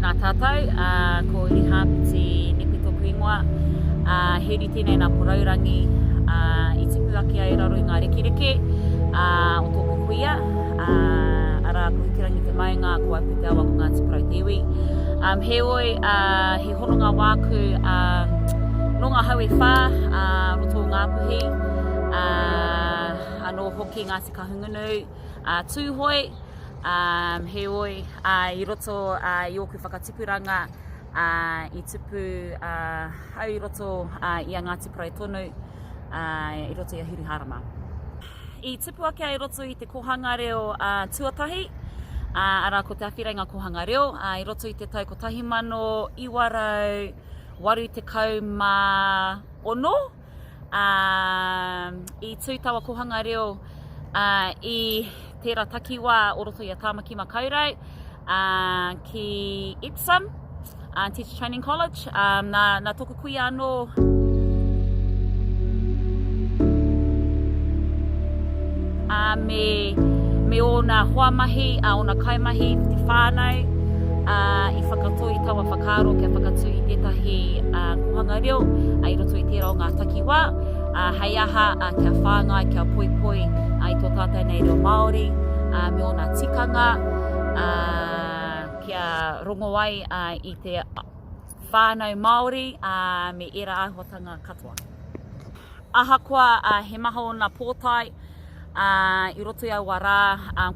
Tēnā tātou, ko Irihāpeti Nepe tōku ingoa. He uri tēnei nā Porourangi i tipu ake ai i raro i ngā rekereke o tōku kuia, arā, ko Hikurangi te maunga, ko Waipu te awa, ko Ngāti Porou te iwi. Heoi, he hononga wāku nō ngā hau e whā, roto o Ngāpuhi, anō hoki Ngāti Kahungunu, Tūhoe, Heoi, i roto i ōku whakatipuranga, i tupu au i roto i a Ngāti Porou tonu, i roto i a Hiruhārama. I tupu ake au i roto i te kōhanga reo tuatahi, arā ko Te Awhireinga Kōhanga Reo, i roto i te tau 1986. Ā, i tū taua kōhanga reo i tērā takiwā o roto i a Tāmaki Makaurau, ā, ki Epsom, ā, Teacher Training College, ā, nā, nā tōku kuia anō. Ā, me, me ōna hoa mahi, ā, ōna kaimahi, te whānau, ā, i whakatō i taua whakaaro kia whakatū i tētahi, ā, kōhanga reo, ā, i roto i tērā o ngā takiwā, ā, hei aha, ā, kia whāngai, kia poipoi, ā, i tō tātou nei reo Māori, ā, me ōna tikanga, ā, kia rongo ai, ā, i te whānau Māori, ā, me ērā āhuatanga katoa. Ahakoa he maha ōna pōtae i roto i aua rā,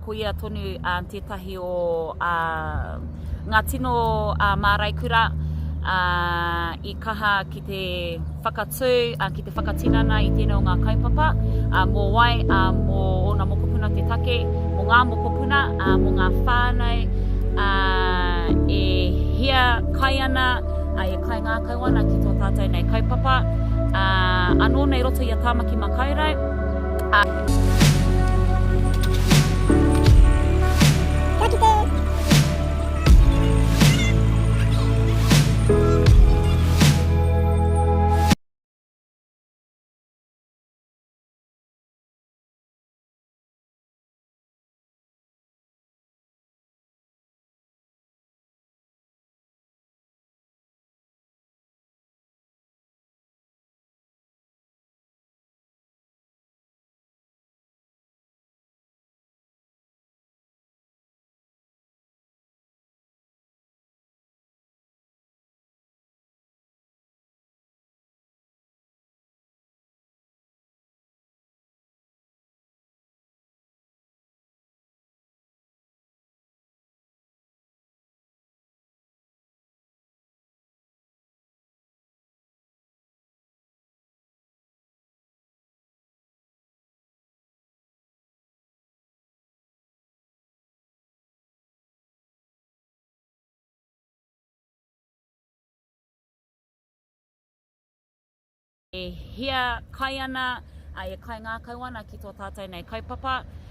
ko ia tonu tētahi o ngā tino māraikura i kaha ki te whakatū, ki te whakatinana i tēnei o ngā kaupapa, mō wai, mō ōna mokopuna te take, mō ngā mokopuna, mō ngā whānau e hia kai ana, e kaingākau ana ki tō tātou nei kaupapa, ā, anō nei roto i a Tāmaki Makaurau, ā. Ka kite! E hia kai ana, e kaingākau ana ki tō tātou nei kaupapa.